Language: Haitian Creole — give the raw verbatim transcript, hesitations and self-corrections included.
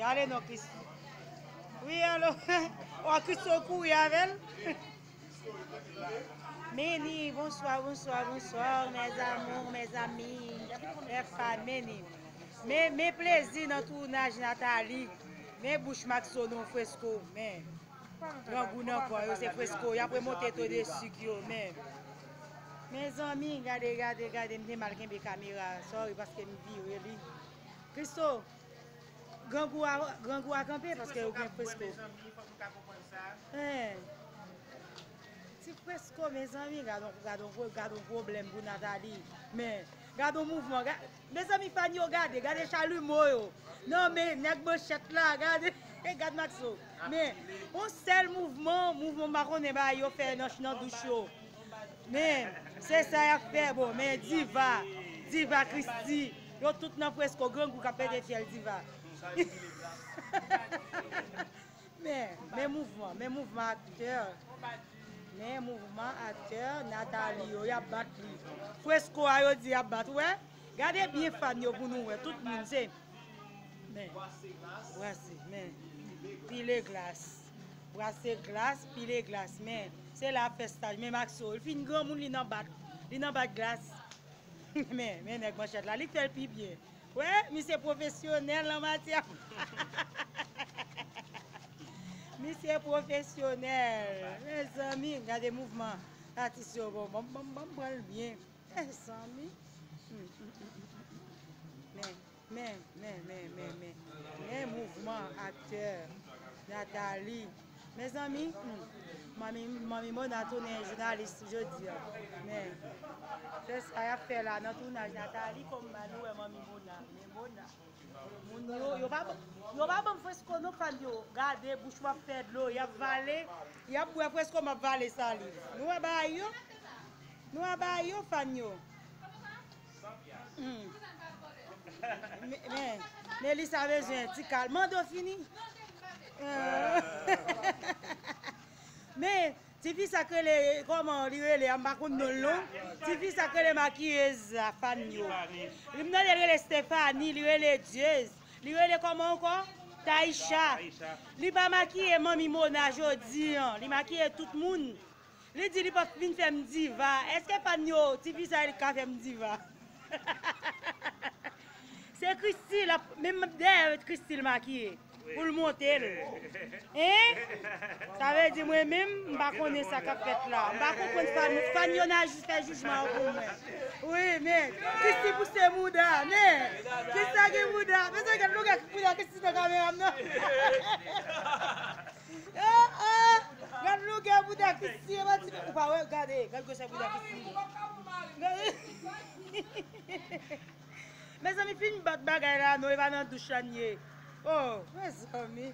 Gade non, Christo. Wi, alo. Ò, Christo kouri avè l. Meni, bonsoir, bonsoir, bonsoir, mes amours, mes amis, mes fans, Meni. Men, men plezi nan tounaj Nathalie. Men bouch Maxo non, fresko, men. Grangou nan kò yo, se fresko. Y ap remonte to de sik yo, men. Mezanmi, gade, gade, gade, m te mal kenbe kamera. Sorry, paske m vire li. Christo, grangou a, grangou a kanpe paske yo gen fresko. Hein. Ti fresko, mezanmi, gade yon, gade yon, gade yon pwoblèm pou Nathalie. Men, gade yon mouvman. Ga-, mezanmi, fan yo, gade, gade chalimo yo. Non, men, nèg manchèt la, gade. Gade Maxo. Men, yon sèl mouvman, mouvman m pa konnen ba yo fè nan, nan douch yo. Men, se sa y ap fè, bon, men Diva, Diva Christie, yo tout nan fresko, grangou k ap pete fyèl Diva. Men, men mouvman, men mouvman aktè. Men mouvman aktè, Nathalie yo, y ap bat li. Fresko a yo di y ap bat, ou wè? Gade byen fan yo pou nou wè, tout moun se. Men, brase, men, pile glas. Brase glas, pile glas, men, se la fè staj, men Maxo, li fin granmoun, li nan bat, li nan bat glas. Men, men nèg manchèt la, li fè l pi byen. Wè, misye pwofesyonèl an matyè. Misye pwofesyonèl. Mezanmi, gade mouvman atis yo, bon, bon, bon, bon, pran l byen. Mezanmi. Hmm, hmm, hmm, hmm, hmm. Men, men, men, men, men, men. Men mouvman aktè Nathalie. Mezanmi, hmm, manmi, manmi Mona tounen jounalis jodi a. Men, se sa y ap fè la nan tounaj Nathalie, kòm ba nou wè manmi Mona. Men Mona. Moun yo, yo pa, yo pa ban m fresko non, fan yo. Gade, bouch m ap fè dlo, y ap vale, y ap bwè fresko m ap vale saliv. Nou wè bagay yo? Nou wè bagay yo, fan yo? Hmm. Men, men, Melissa bezwen ti kal. Mando fini. Ah. Men, tifi sa k rele, kòman li rele a, m pa konn non l non. Tifi sa k rele makiyez la, fan yo. Li m tande l rele Stephanie, li rele Diez. Li rele kòman ankò? Taisha. Taisha. Li pa makiye manmi Mona jodi an. Li makiye tout moun. Li di li p ap vin fè m diva. Èske fan yo, tifi sa li ka fè m diva? Se Christie, l ap, menm dèyè Christie l makiye. Pou l monte l. Hein? Sa vle di mwen menm, m pa konnen sa k ap fèt la. M pa konprann fan, fan yo nan jis fè jijman an pou mwen. Wi, men, Christie pouse mouda, men, kisa gen mouda? Men sa gad longè mouda Christie nan kamera m nan. Oh, oh, gad longè mouda Christie, manti, ou pa wè, gade, gad gwosè mouda Christie. Mezanmi, fin bat bagay la non, e pa nan douch la n ye. Oh, mezanmi.